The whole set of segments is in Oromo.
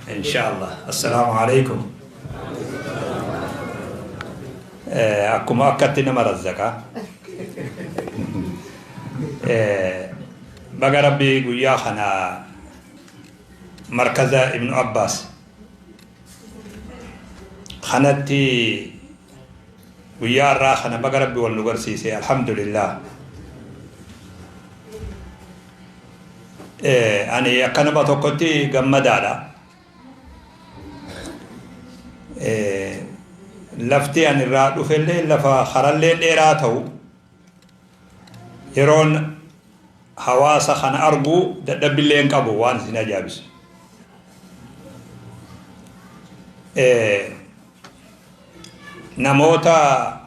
Inshallah. Assalaamu alaikum. Akkuma akkatti nama razzaqa. Baga Rabbi guyyaa kana markaza Ibnu Abbaas kanatti guyyaa har'aa kana baga Rabbi wal nu garsiise, alhamdulillah. Ani akka nama tokkotti gammadaadha. Lafti ani irraa dhufellee lafa karallee dheeraa ta'u, yeroon hawaasa kana argu dadhabbillee hin qabu, waan isin ajaa'ibisu. Namoota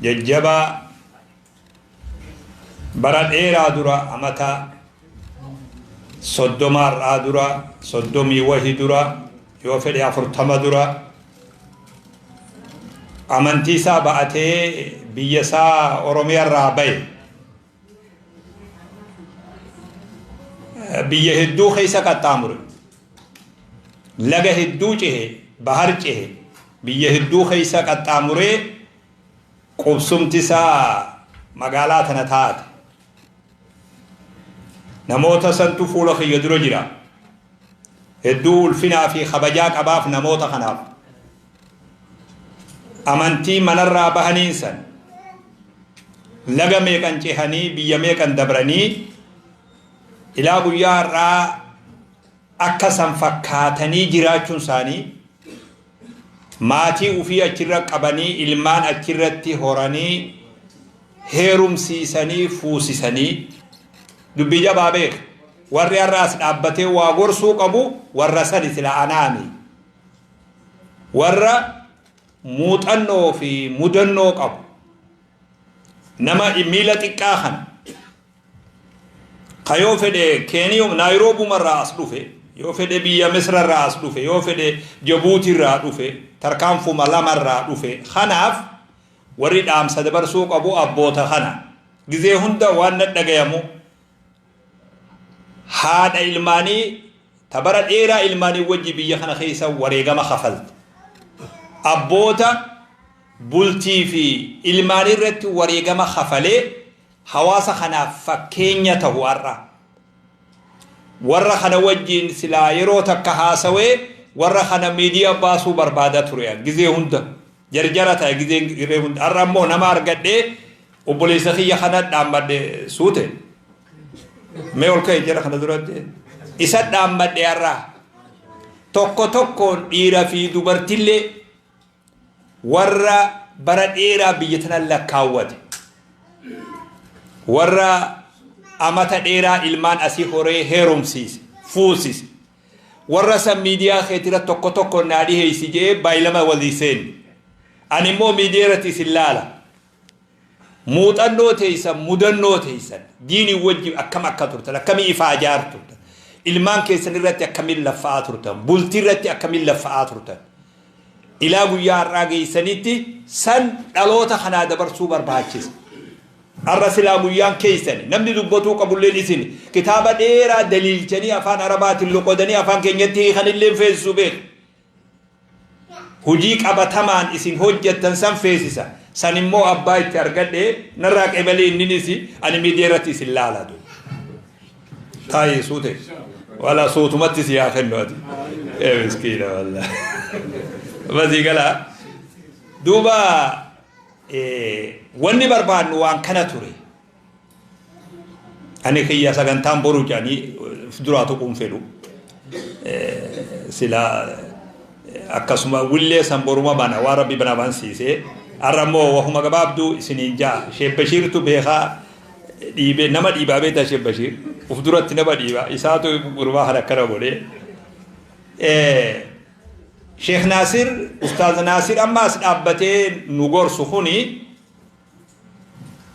jajjabaa bara dheeraa dura, amata 30 har'aa dura, 30 wahi dura, yoo fedhe 40 dura, amantii isaa ba'atee biyya isaa Oromiyaa irraa bahe, biyya hedduu keessa qaxxaamure, laga hedduu cehe, bahar cehe, biyya hedduu keessa qaxxaamuree qubsumti isaa magaalaa tana taate. Namoota santu fuula kiyya dura jira. Hedduu ulfinaa fi kabajaa qabaaf namoota kanaaf. Amantii manarraa bahaniin san laga meeqan cehanii, biyya meeqan dabranii, ilaa guyyaa har'aa akka san fakkaatanii jiraachuun isaanii, maatii ufii achirra qabanii, ilmaan achirratti horanii, heerumsiisanii, fuusisanii, dubbii jabaa beeka. Warri har'aas dhaabbatee waa gorsuu qabu warra sani, sila anaami. Warra muuxannoo fi mudannoo qabu. Nama miila xiqqaa kana ka yoo fedhe Keeniyaa Naayiroobumarraa as dhufe, yoo fedhe biyya Misrarraa as dhufe, yoo fedhe Jabuutirraa dhufe, tarkaanfuma lamarraa dhufe kanaaf warri dhaamsa dabarsuu qabu abboota kana. Gizee hunda waan na dhagayamu, haadha ilmaanii ta bara dheeraa ilmaanii wajji biyya kana keessa wareegama kafalte, abboota bultii fi ilmaanii irratti wareegama kafalee hawaasa kanaaf fakkeenya ta'u, har'a warra kana wajjiin silaa yeroo takka haasawee warra kana miidiyaa baasuu barbaada ture. Gizee hunda jarjara ta'e, gizee hiree hunda. Har'a ammoo nama argadhee, obboleessa kiyya kana dhaammadhe. Suute mee ol ka'e jara kana duratti isa dhaammadhe. Har'a tokko tokkoon dhiira fi dubartillee warra bara dheeraa biyya tana lakkaawwate, warra amata dheeraa ilmaan asii horee, heerumsiise, fuusise, warra san miidiyaa keetira tokko tokko naa dhiheessi jee baay'ilama walii seenne. Ani immoo miidiyaa irratti isin laala. Muuxannoo teessan, mudannoo teessan, diinii wajji akkam akka turtan, akkamii ifaajaa turtan, ilmaan keessan irratti akkamiin laffa'aa turtan, bultii irratti akkamiin laffa'aa turtan, ilaa guyyaa har'aa geessanitti san dhaloota kanaa dabarsuu barbaachisa. Har'a silaa guyyaan keessani namni dubbatuu qabulleen isin. Kitaaba dheeraa daliilchanii, afaan Arabaatiin loqodanii, afaan keenyatti hiikanillee feesisuu beeku. Hojii qabatamaan isin hojjettan san feesisa. San immoo abbaa itti argadhe, narraa qeebalee, inninis ani miidiyaa irratti isin laala. Taa'ee suute. Wala suutumatti si haa kennu ati. Ee miskiina walla. Basii galaa. Duuba wanni barbaannu waan kana ture. Ani kiyya sagantaan boru jedhanii duraa tuquun fedhu. Sila akkasuma willee san boruma bana, waan Rabbi bana bansiise. Har'a immoo wahuma gabaabduu isiniin ja'a. Sheek Bashiirtu beekaa dhiibee nama dhiibaa beektaa? Sheek Bashiir uf duratti nama dhiibaa, isaatu gurbaa kana akkana godhee. Sheekh Naasir, Ustaaz Naasir amma as dhaabbatee nu gorsu kuni,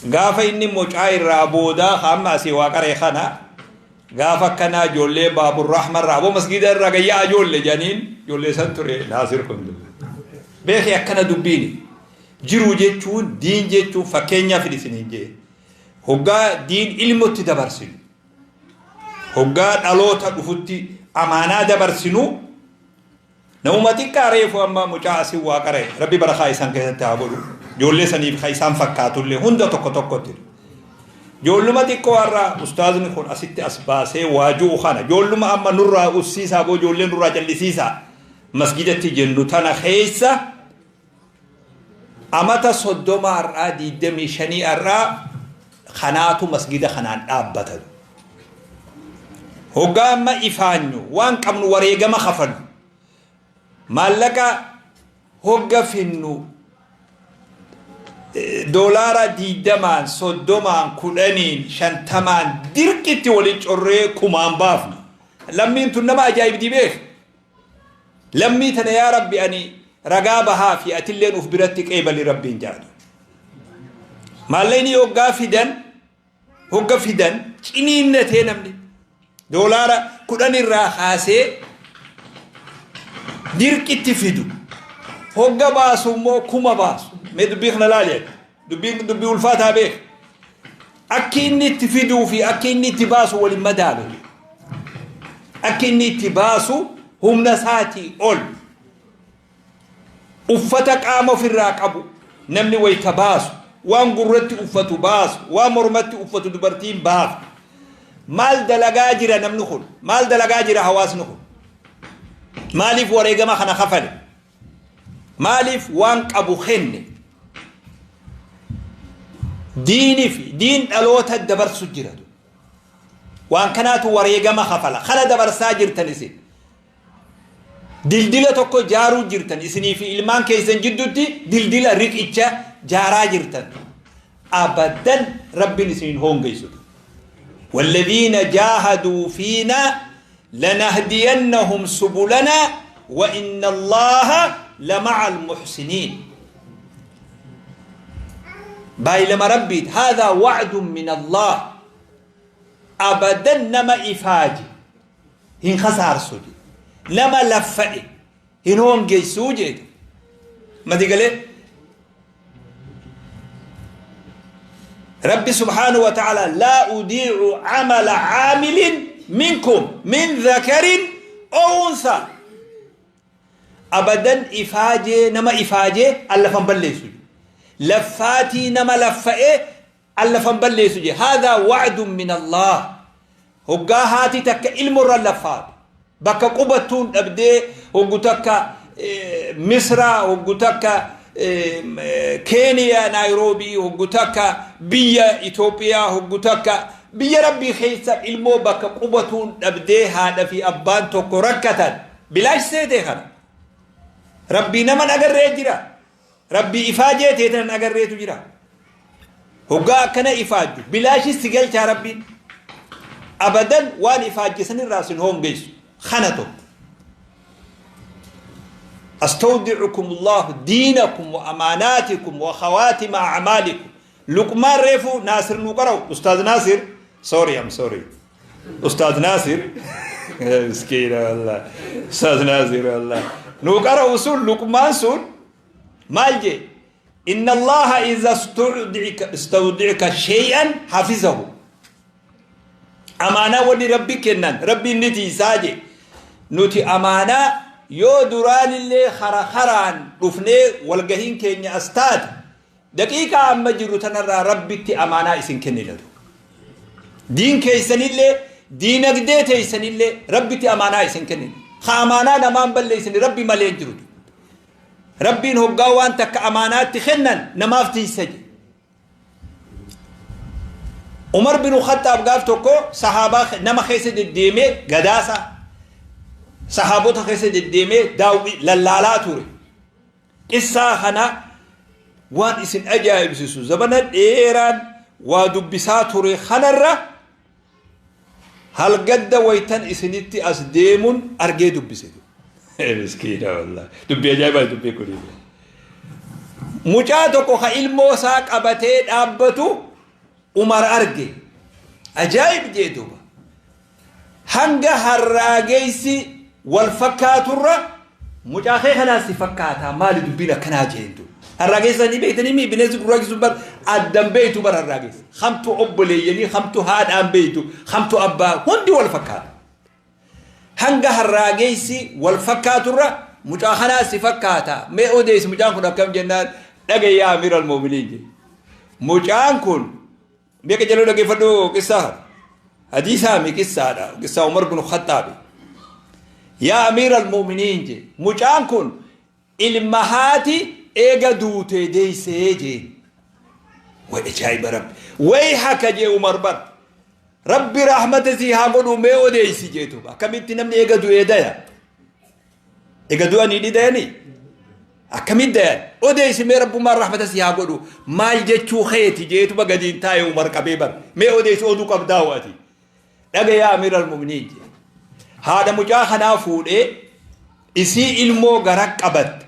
gaafa inni mucaa irraa boodaa amma asii waa qaree kana, gaafa akkanaa ijoollee Baabur Rahmarraa aboo masgiida irraa gayyaa ijoollee jedhaniin, ijoollee san ture Naasir kun. Beekee akkana dubbiini jiruu jechuun, diin jechuun, fakkeenyaaf isiniin jee, hoggaa diin ilmotti dabarsinu. Hoggaa dhaloota dhufutti amaanaa dabarsinu, namuma xiqqaa reefu amma mucaa asii waa qara'e, Rabbi barakaa isaan keessatti haa godhu, ijoollee saniif ka isaan fakkaatullee hunda tokko tokkotti. Ijoolluma xiqqoo har'a ustaazni kun asitti as baasee waajuu kana, ijoolluma amma nurraa ussiisaa boo, ijoollee nurraa callisiisaa masjidatti jennu tana keessa amata 30 har'aa, 25 har'aa kanaatu masgida kanaan dhaabbata. Hoggaa amma ifaanyu waan qabnu wareegama kafallu, maallaqa hogga finnu, doolaara 20n, 30n, 10n, 50n dirqitti waliin corree kumaan baafna. Lammiin tun nama ajaa'ibdi beek. Lammii tana, yaa Rabbi, ani ragaa bahaa fi atilleen uf biratti qeebali Rabbiin jaadu. Maallaqni hoggaa fidan, hogga fidan ciniinnatee, namni doolaara 10 irraa kaasee dirqitti fidu, hogga baasu immoo 1000 baasu. Mee dubbii kana laali. Dubbiin dubbii ulfaataa beek. Akki inni itti fiduu fi akki inni itti baasu waliin madaalu. Akki inni itti baasu humna isaatii ol. Uffata qaama ofirraa qabu namni wayita baasu, waan gurratti uffatu baasu, waan mormatti uffatu dubartiin baaftu. Maal dalagaa jira namni kun? Maal dalagaa jira hawaasni kun? Maaliif wareegama kana kafale? Maaliif waan qabu kenne? Diinii fi diin dhaloota dabarsu jira. Waan kanaatu wareegama kafala. Kana dabarsaa jirtan isin. Dildila tokko jaaruu jirtan, isinii fi ilmaan keessan jidduutti dildila, riqicha jaaraa jirtan. Abadan Rabbiin isin hoongeysu. والذين جاهدوا فينا لنهدينهم سبلنا وإن الله لمع المحسنين. بايلما ربي، هذا وعد من الله. أبدا nama ifaaji hin kasaarsu, nama laffa'e hin hongeessuu jedhe madigalee. Rabbi سبحانه وتعالى لا أضيع عمل عامل منكم من ذكر أو أنثى. أبدا ifaajee nama ifaajee allafan balleessu, laffaatii nama laffa'ee allafan balleessu je. هذا وعد من الله. Hoggaa haati takka ilmorra laffaatu, bakka qubattuun dhabdee, hoggu takka Misra, hoggu takka Keeniyaa Naayiroobii, hoggu takka biyya Itoophiyaa, hoggu takka biyya Rabbii keessa ilmoo bakka qubatuun dhabdee haadha fi abbaan tokko rakkatan, bilaash seetee kana Rabbii nama agarree jira? Rabbii ifaajee teetan agarreetu jira. Hoggaa akkana ifaajju bilaashis si galchaa Rabbiin abadan waan ifaajjisan irraa sin hongeessu. Kana tokko. أستودعكم الله دينكم وأماناتكم وخواتم أعمالكم. لقمان ريفو ناصر نقرأ، أستاذ ناصر، sorry, I'm sorry, أستاذ ناصر، مسكين والله أستاذ ناصر والله. نقرأ وصول لقمان سون مالجي: إن الله إذا استودعك شيئا حفظه. أمانة ولي ربي كنن ربي نتي ساجي nuti amaanaa yoo duraanillee kara karaan dhufnee walgahiin keenya as taate, daqiiqaa amma jiru tanarraa Rabbitti amaanaa isin kenninatu. Diin keessanillee, diinagdee teessanillee Rabbitti amaanaa isin kennina. Ka amaanaa namaan balleessini Rabbi malee hin jiru. Rabbiin hoggaa waan takka amaanaatti kennan namaaf tiisa jedhe. Umar bin Khattaab gaaf tokko sahaabaa nama keessa deddeemee, gadaasa sahaabota keessa deddeemee daawwi lallaalaa ture. Qissaa kana waan isin ajaa'ibsiisu, zamana dheeraan waa dubbisaa ture kanarra halgadda waytan isinitti as deemuun argee dubbise. Miskiina wallah. Dubbii ajaa'ibaa dubbii kuni. Mucaa tokko ka ilmoo isaa qabatee dhaabbatu Umar arge. Ajaa'ib jee duuba. Hanga harraageessi wal fakkaaturra mucaa kee kanaan si fakkaataa, maali dubbiin akkanaa jeentu. Harraageessa ni beektanii mi bineensi gurraachi sun bar addan beeytu bar harraageessa. Hamtu obboleeyyanii, hamtu haadhaan beeytu, hamtu abbaa hundi wal fakkaata. Hanga harraageessi wal fakkaaturra mucaa kanaa si fakkaata. Mee odeessi mucaan kun akkam jennaan dhagaye yaa amiira almu'miniin jedhe. Mucaan kun beeka jaloo dhaggeeffadhu qissaa kana. Hadiisaa mi qissaadha. Qissaa Umar bin Khaxxaabi. Yaa amiira almu'miniin jedhe. Mucaan kun ilma haati eega duutee deeysee jeen. Way ajaa'iba rabbi. Way haka jee Umar bar. Rabbi rahmata sii haa godhu mee odeeysi jeetu. Akkamitti namni eega du'ee daya? Eega du'anii ni dayanii? Akkamitti dayan? Odeeysi mee rabbummaan rahmata sii haa godhu. Maal jechuu keeti jeetuma gadiin taa'e Umar qabee bar. Mee odeeysi oduu qabdaa ati. Dhaga yaa amiira almu'miniin jee. Haadha mucaa kanaa fuudhee isii ilmoo gara qabatte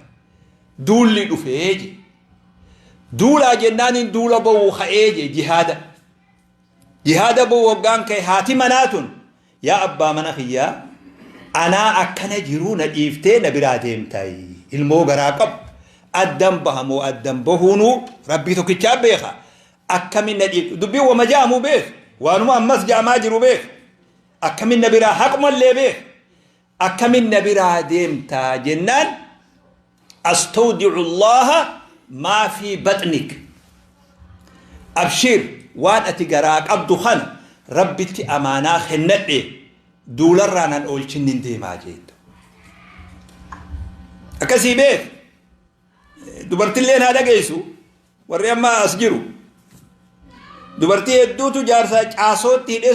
duulli dhufee je. Duulaa jennaaniin duula ba'uu ka'ee je jihaada. Jihaada ba'uu hoggaan ka'e haati manaa tun yaa abbaa mana kiyyaa anaa akkana jiruu na dhiiftee na biraa deemtayi ilmoo garaa qabu addan bahamoo addan bahuunuu rabbii tokkichaa beeka akkamin na dhiifte dubbiin wama ja'amu beek waanuma ammas ja'amaa jiru beek akkamin na biraa haqumallee beek akkamin na biraa deemtaa jennaan astawdi'u Allaha maa fi baxnik abshiir waan ati garaa qabdu kana rabbitti amaanaa kennadhe duularraa nan oolchinnin deemaa jettu akkasii beek dubartilleen haa dhageessu Warri amma as jiru dubartii hedduutu jaarsa caasootti hidhee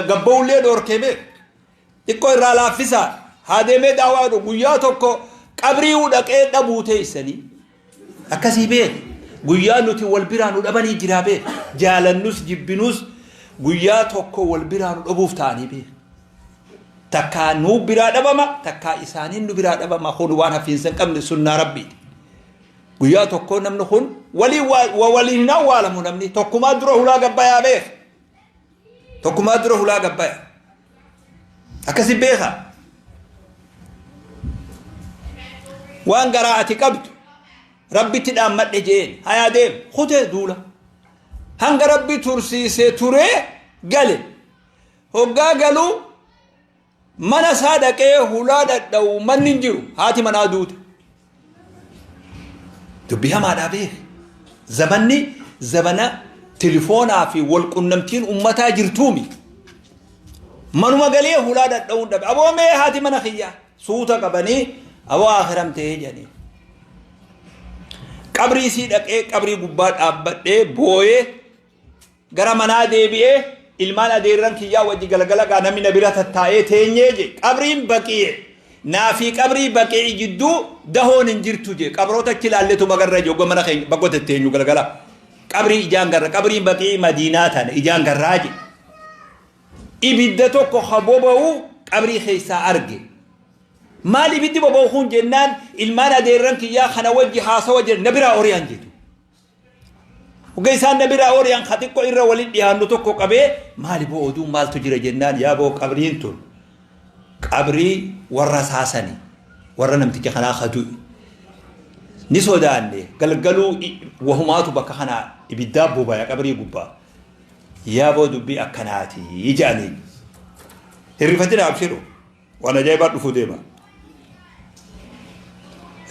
gabba'ullee dhoorkee beek. Xiqqoo irraa laaffisaa haa deemee daawaa godhu guyyaa tokko qabrii dhaqee dhabuu teessanii akkasii beek. Guyyaa nuti wal biraa nu dhabanii jiraa beek. Jaalannus jibbinus guyyaa tokko wal biraa nu dhabuuf ta'anii beek. Takkaa nu biraa dhabama takkaa isaaniin nu biraa dhabama kun waan hafiinsa hin qabne sunnaa rabbiiti. Guyyaa tokko namni kun waliin wa waliin hin awwaalamu namni tokkumaa dura hulaa gabbayaa beeka. Tokkumaa dura hulaa gabbaya. Akkasi beeka. Waan garaa ati qabdu rabbitti dhaammadhe jeen hayaa deem kutee duula. Hanga rabbi tursiisee turee gale. Hoggaa galuu Mana isaa dhaqee hulaa dhadha'u manni hin jiru. Haati manaa duute. Dubbii hamaadhaa beek. Zamanni zabana tilifoonaa fi wal qunnamtiin ummataa jirtuumi. Manuma galee hulaa dhadha'uun dhabe. Aboo mee haati mana kiyyaa suuta qabanii aboo akhiramtee jedhanii. Qabrii isii dhaqee qabrii gubbaa dhaabbadhee booyee Gara manaa deebi'ee ilmaan adeerran kiyyaa wajji galgala gaa namni na bira tattaa'ee teenyee je qabriin baqii'i naa fi qabrii baqii'i jidduu dahoon hin jirtu je qabroota achi ilaalletuma garra je ogga mana keenya bakka tetteenyu galgala qabrii ijaan garra qabriin baqii'i madiinaa tana ijaan garraa je ibidda tokko ka boba'u qabrii keessaa arge maal ibiddi boba'u kun jennaan ilmaan adeerran kiyyaa kana wajji haasawa jiran na biraa ori'an jedhu Hogga isaan na biraa ori'an ka xiqqo irra walitti dhiyaannu tokko qabee maali boo oduun maaltu jira jennaan yaa boo qabriin tun qabrii warra saasani warra namticha kanaa ka du'e ni sodaanne galgaluu wahumaatu bakka kanaa ibiddaa bobaya qabrii gubbaa yaa boo dubbii akkanaati jedhaniin hirrifatina abshiru Waan ajaa'ibaa dhufuu deema.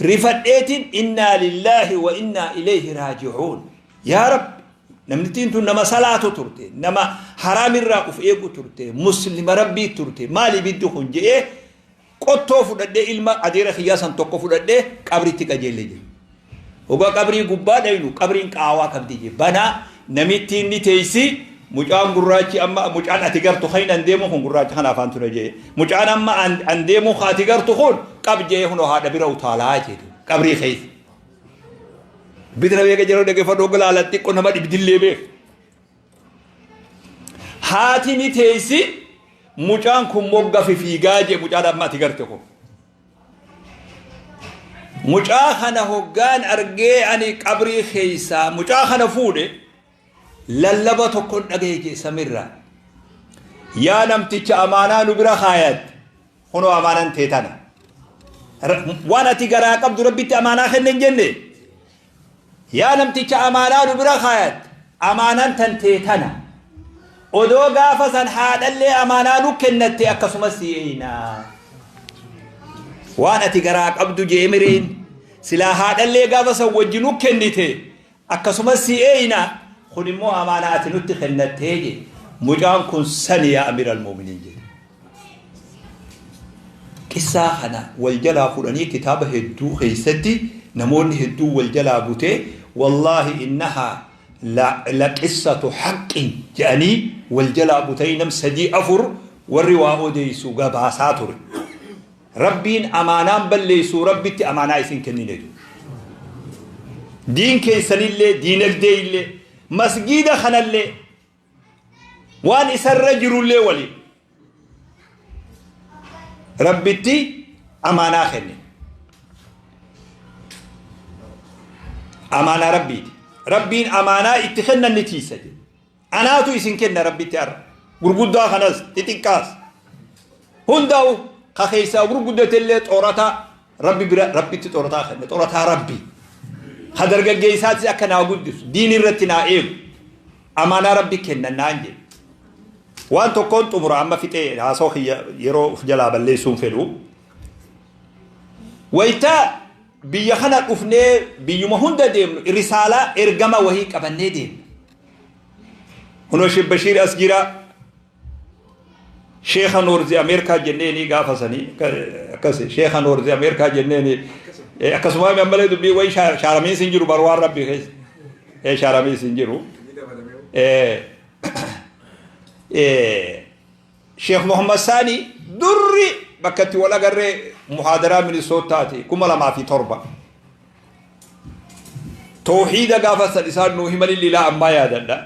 Rifadheetiin innaa lillaahi wa innaa ilayhi raaji'uun. Yaa Rabbi namnittiin tun nama salaatu turte, nama haraamirraa uf eegu turte, muslima Rabbii turte, maali ibiddi kun je'ee qottoo fudhadhee ilma adeera kiyyaa san tokko fudhadhee qabritti qajeelle jedhe. Hoggaa qabrii gubbaa dhaynu qabriin qaawaa qabdi je. Banaa namittiin ni teeysi mucaan gurraachi amma mucaan ati gartu kan an deemu kun gurraacha kana afaan ture jee. Mucaan amma an deemu ka ati gartu kun qab jee kunoo haadha bira utaalaa jedhu qabrii keessa. Bitira beeka jedhu dhaggeeffadhu hogga laalan xiqqoo nama dhibdillee beeka. Haati ni teeysi mucaan kun mogga fifiigaa jee mucaan amma ati garte kun. Mucaa kana hoggaan argee ani qabrii keessaa mucaa kana fuudhe lallaba tokkon dhagaye jee samirraa. Yaa namticha amaanaa nu bira kaayatte kunoo amaanan tee tana. Waan ati garaa qabdu rabbitti amaanaa kenne hin jenne. Yaa namticha amaanaa nu bira kaayatte, amaanaan tantee tana. Odoo gaafa san haadhallee amaanaa nu kennatte akkasumas si eeyna. Waan ati garaa qabdu jee mireen silaa haadhallee gaafa san wajji nu kennite akkasumas si eeyna, kun immoo amaanaa ati nutti kennattee jee. Mucaan kun sani yaa amiral mu'miniin jedhe. Qissaa kana wal jalaa fudhanii kitaaba hedduu keessatti namoonni hedduu wal jalaa butee, wallaahi innahaa la qissatu haqqin jedhanii wal jalaa butanii nam sadii afur warri waa odeessu gabaasaa ture. Rabbiin amaanaan balleessuu, Rabbitti amaanaa isin kennine jiru. Diin keessanillee, diinagdee illee, masgiida kanallee, waan isarra jirullee waliin Rabbitti amaanaa kenne. Amaanaa Rabbiiti. Rabbiin amaanaa itti kennan ni tiisa jedhe. Anaatu isin kenna Rabbitti har'a. Gurguddaa kanas xixiqqaas. Hundaa'u ka keessaa gurguddatellee xoorataa Rabbi bira Rabbitti xoorataa kenne. Xoorataa Rabbi. Ka dargaggeessaatis akka naa guddisu, diin irratti naa eegu. Amaanaa Rabbi kennan naan jedhe. Waan tokkoon xumura, amma fixee haasoo kiyya yeroo of jalaa balleessuun fedhu. Wayita biyya kana dhufnee biyyuma hunda deemnu risaalaa ergama wahii qabannee deemna. Kunoo Sheekh Bashiir as jira. Sheekha Noorzi Ameerikaa jenneeni gaafa sanii akkas Sheekha Noorzi Ameerikaa jenneeni, akkasuma ammallee dubbii wayii shaaramiin sin jiru, bar waan Rabbii keessa shaaramiin sin jiru. Sheekh Muhammad Saani durri bakka itti wal agarree muhaadaraa Minisootaati 2007. Tawhiida gaafa san isaan nuu himan ilaa ammaa yaadadha.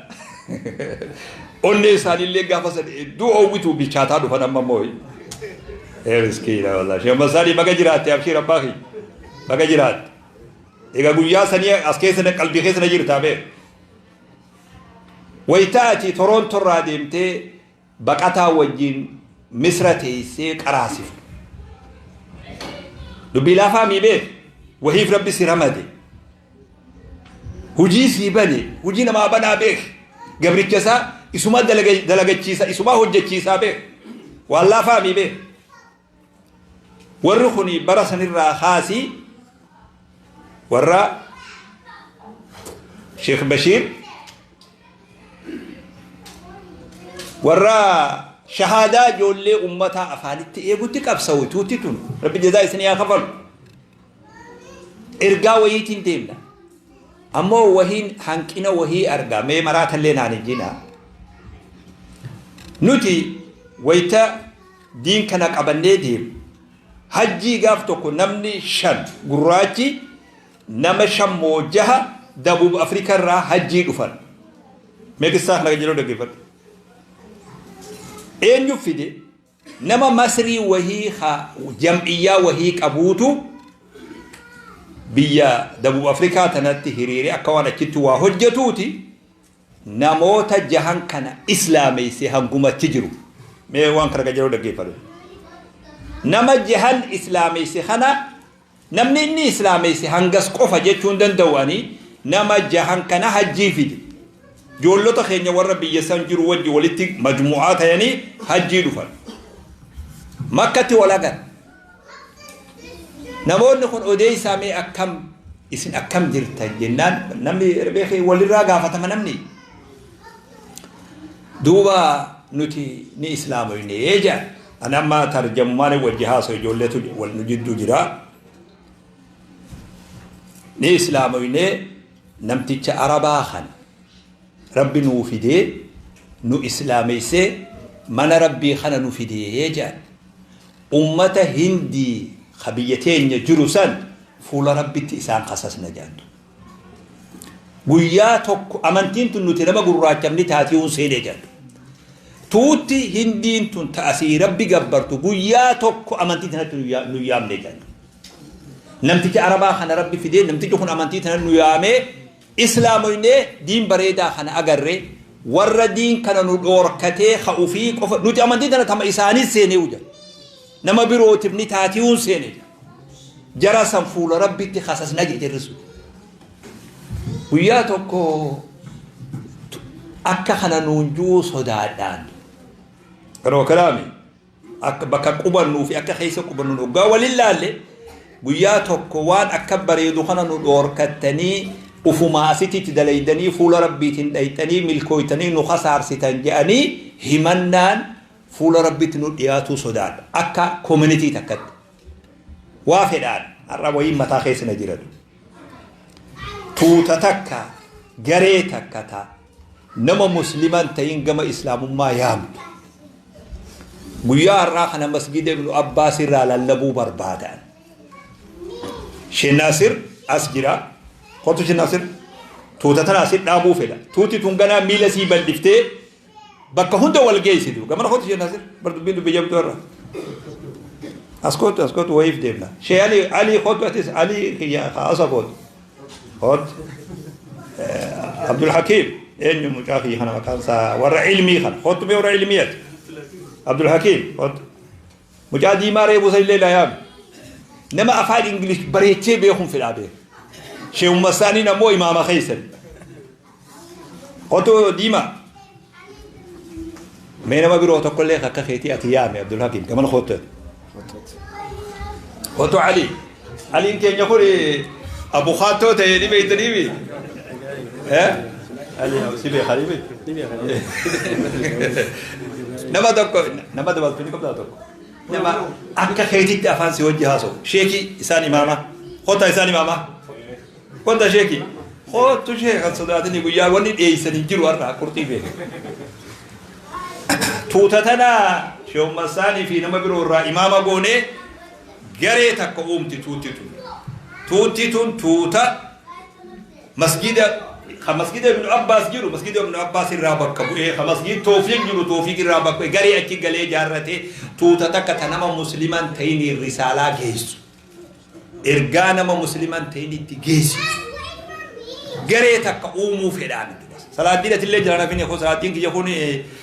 Onnee isaaniillee gaafa san hedduu oowwitu bilchaataa dhufan amma immoo. Ee miskiina wallahi. Sheekh Muhammad Saani, baga jiraatte, abshiir abbaa kiyya. Baga jiraatte. Egaa guyyaa sanii as keessa qalbii keessa na jirtaa beeku. Wayita ati Toronto irraa deemtee baqataa wajjin Misra teessee qaraasiftu. Dubbii laafaa mii beek, wahiif Rabbi si ramade. Hujii sii bane, hujii namaa banaa beek. Gabricha isaa isuma dalagachiisa, isuma hojjechiisaa beek. Waan laafaa mii beek. Warri kun bara sanirraa kaasii warra Sheekh Bashiir, warra shahaadaa ijoollee ummataa afaanitti eegutti qabsa'u tuutti tun, Rabbi jazaa isinii haa kafalu. Ergaa wayiitiin deemna. Ammoo wahiin hanqina wahii arga, mee maraatallee naan hin jina. Nuti wayita diin kana qabannee deemu, hajjii gaaf tokko namni shan gurraachi, nama shan moo jaha Dabuub Afrikaa irraa hajjii dhufan. Mee qissaa kana jedhu dhaggeeffadhu. Eenyu fide? Nama Masrii wahii ka jam'iyyaa wahii qabuutu biyya Dabuub Afrikaa tanatti hiriiree akka waan achitti waa hojjetuuti namoota jahan kana islaameessee hangumachi jiru. Mee waan kana qajeeloo dhaggeeffadhu. Nama jahan islaameesse kana, namni inni islaameesse hangas qofa jechuu hin danda'u, ani nama jahan kana hajjii fide. Ijoollota keenya warra biyya san jiru wajji walitti majmu'aa ta'anii hajjii dhufan. Makkatti wal agarre. Namoonni kun odeessaa, mee akkam isin, akkam jirtan jennaan, namni beekee walirraa gaafatama namni. Duuba nuti ni islaamoyne jedhan. Ani amma tarjamumaan wajji haasa'u, ijoolleetu wal nu jidduu jira. Ni islaamoyne, namticha Arabaa kana Rabbi nuu fidee nu islaameessee mana Rabbii kana nu fidee jedhan. Ummata Hindii ka biyya teenya jiru san fuula Rabbitti isaan kasasna jedhan. Guyyaa tokko amantiin tun nuti nama gurraachamni taatii hun seenee jedhan. Tuutti Hindiin tun ta'asii Rabbi gabbartu guyyaa tokko amantii tanatti nu yaamne jedhan. Namticha Arabaa kana Rabbi fidee, namtichi kun amantii tana nu yaamee islaamoynee, diin bareedaa kana agarre, warra diin kana nu dhoorkatee ka ufii qofa nuti amantii tana tama isaanii seenee jedha. Nama birootiif ni taatii hun seene jedha. Jara san fuula Rabbitti kasasna jedhe jarri sun. Guyyaa tokko akka kana nuun juu sodaadhaan. Yeroo kanaami akka bakka qubannuu fi akka keessa qubannu hoggaa waliin laalle, guyyaa tokko waan akka bareedu kana nu dhoorkattanii, ufumaa asitti itti dalaydanii, fuula Rabbiitiin dhayxanii milkooytanii nu kasaarsitan jedhanii himannaan fuula Rabbiitti nu dhiyaatuu sodaadha. Akka community takkatti. Waa fedhaan har'a wayiin mataa keessa na jiratu. Tuuta takka, garee takka ta nama Musliman ta'in gama Islaamummaa yaamtu. Guyyaa har'aa kana masgida Ibnu Abbaas irraa lallabuu barbaadan. Sheekh Naasir as jira. Kottu Sheekh Naasir. Tuuta tana asit dhaabuu fedha. Tuuti tun ganaa miila sii bal'iftee bakka hunda wal geessitu. Gamana kottu Sheekh Naasir. Bar dubbiin dubbii jabduu irra. As kottu, as kottu, wayiif deemna. Sheekh Ali, Ali kottu, atis Ali kiyya asa kottu. Kottu. Abdul Hakiim eenyu mucaa kiyya kana maqaan isaa warra ilmii kana. Kottu mee warra ilmii ati. Abdul Hakiim kottu. Mucaa diimaa reebuu san illee laa yaami. Nama afaan Ingilish bareechee beekuun fedhaa beeku. Sheekh Ummasaaniin ammoo imaama keessan. Kottu diimaa. Mee nama biroo tokkollee akka keetii ati yaame. Abdul Hakiim, gamana kottu. Kottu Ali. Aliin keenya kun abukaattoo ta'ee ni beektaniimi. Eh? Ali si beekaa ni beektu. Nama tokko nama dabaltu ni qabdaa tokko. Nama akka keetitti afaan si wajji haasa'u. Sheekii isaan imaama. Kottaa isaan imaama. Kottaa sheekii. Kottu sheek kan sodaatanii guyyaa wanni dhiyeessanii jiru har'a qurxii beeku. Tuuta tana sheekummasaanii fi nama biroo irraa imaama goonee garee takka uumti tuutti tun. Tuutti tun tuuta masgida ka masgida Ibnu Abbaas jiru masgida Ibnu Abbaas irraa bakka bu'ee, ka masgid Toofiq jiru Toofiq irraa bakka bu'ee, garee achi galee ijaarratee tuuta takka ta nama Musliman ta'iniin risaalaa geessu. Ergaa nama Musliman ta'initti geessitu. Garee takka uumuu fedhaan. Salaaddiin atillee jira nafini koo Salaaddiin kiyya kun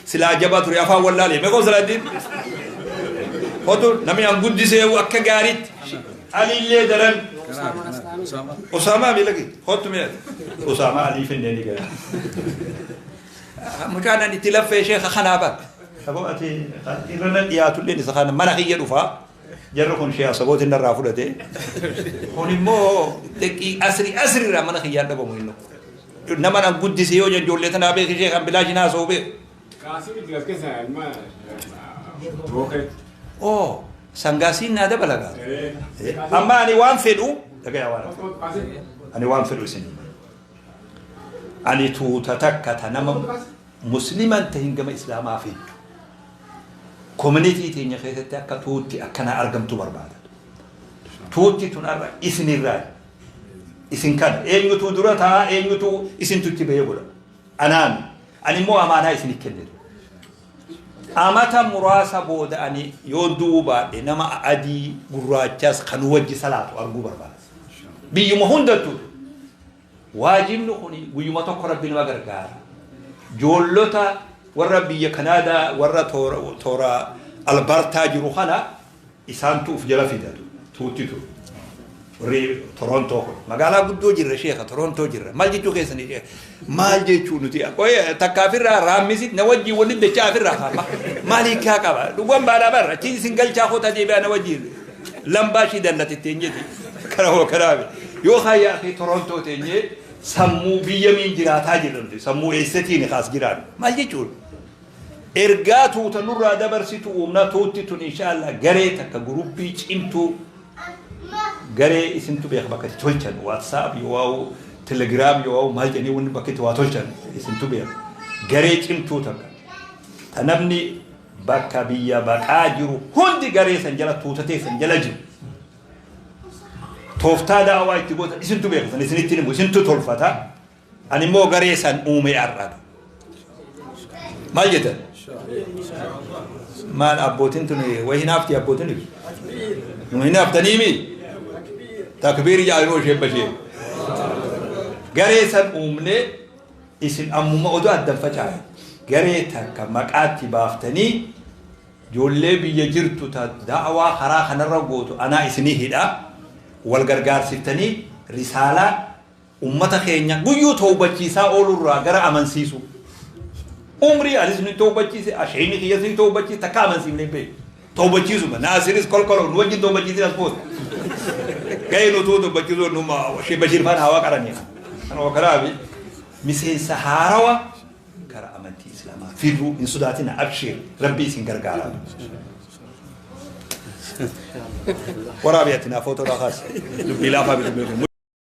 silaa jabaa ture afaan wallaalee. Meeqoo Salaaddiin? Kotu namni an guddisee akka gaariitti. Alillee daran. Osaamaa miila kee. Kottu mee ati. Osaamaa Alii finnee ni gara. Mucaan ani itti laffee sheeka kanaa bakka. Sababa ati irra na dhiyaatullee isa kana mana kiyya dhufaa. Jarri kun shee asabootiin narraa fudhate. Kun immoo xiqqii asri asri irraa mana kiyyaan dhabamu inni. Nama nan guddise yoo ijoollee tanaa beeki ishee kan bilaashin haasa'u beeku. Qaasim itti as keessa ilma bookee. Oo, sangaasiin naa dabala gaa. Amma ani waan fedhu dhagaya waan ani waan fedhu isin. Ani tuuta takka ta nama Musliman tahin gama Islaamaa fiddu. Community teenya keessatti akka tuutti akkanaa argamtu barbaada. Tuutti tun har'a isinirraa isin kana eenyutu dura ta'a, eenyutu isintu itti bahee godha. Anaan ani immoo amaanaa isinit kennitu. Amata muraasa booda ani yoo du'uu baadhe nama adii gurraachaas kan wajji salaatu arguu barbaada. Biyyuma hundattuu waajibni kun guyyuma tokko Rabbi nama gargaara. Joollota warra biyya Kanaadaa, warra toora Albartaa jiru kana isaantu uf jala fidatu tuutti tun. Warri Torontoo kun magaalaa guddoo jirra sheeka, Torontoo jirra. Maal jechuu keessanii sheeka? Maal jechuu nuti qoy takka afirraa raammisit na wajjin waliin dachaa afirraa kaama. Maal hiikaa qaba? Dhugan baadhaa barra achi isin galchaa kootaa deebi'aa na wajjin lambaa ishii dallatitti hin jeti. Kana hoo kanaafi yoo kaayyaa fi Torontoo teenyee sammuu biyya miin jiraataa jirra nuti, sammuu eessatiin kaas jiraan maal jechuudha? Ergaa tuuta nurraa dabarsitu uumna. Tuutti tun inshaallah garee takka, guruppii cimtuu, garee isintu beeka bakka itti tolchan, WhatsApp yoo waa'u, Telegram yoo waa'u, maal jedhanii wanni bakka itti waa tolchan isintu beeka. Garee cimtuu takka ta namni bakka biyya baqaa jiru hundi garee san jala, tuutatee san jala jiru, tooftaa da'awaa itti gootan isintu beeka. San isinitti himu, isintu tolfata. Ani immoo garee san uume har'aadha. Maal jettan? Maal abbootiin tun way hinaafti abbootiin ibsu? Nu hinaaftaniimi? Takbiir jaaluu ishee bashee. Garee san uumnee isin ammuma oduu addan facaa'e. Garee takka maqaatti baaftanii ijoollee biyya jirtu ta da'awaa karaa kanarra gootu anaa isinii hidha. Wal gargaarsiftanii risaalaa Ummata keenya guyyuu tawbachiisaa oolurraa gara amansiisuu. Umrii anis ni tawbachiise, asheeyni kiyyas ni tawbachiise, takka amansiifne hin beeku. Tawbachiisuma, Naasiris kolkoloo nu wajjin tawbachiisin as booda. Gahee nutuu tawbachiisuu numa Sheekh Bashiir faan hawaa qaranii. Kanuma kanaafi miseensa haarawa gara amantii Islaamaa fiduu hin sodaatina, abshiir, Rabbi isin gargaara. Waraabi ati naa footoo kaasi. Dubbii laafaa bitu beeku.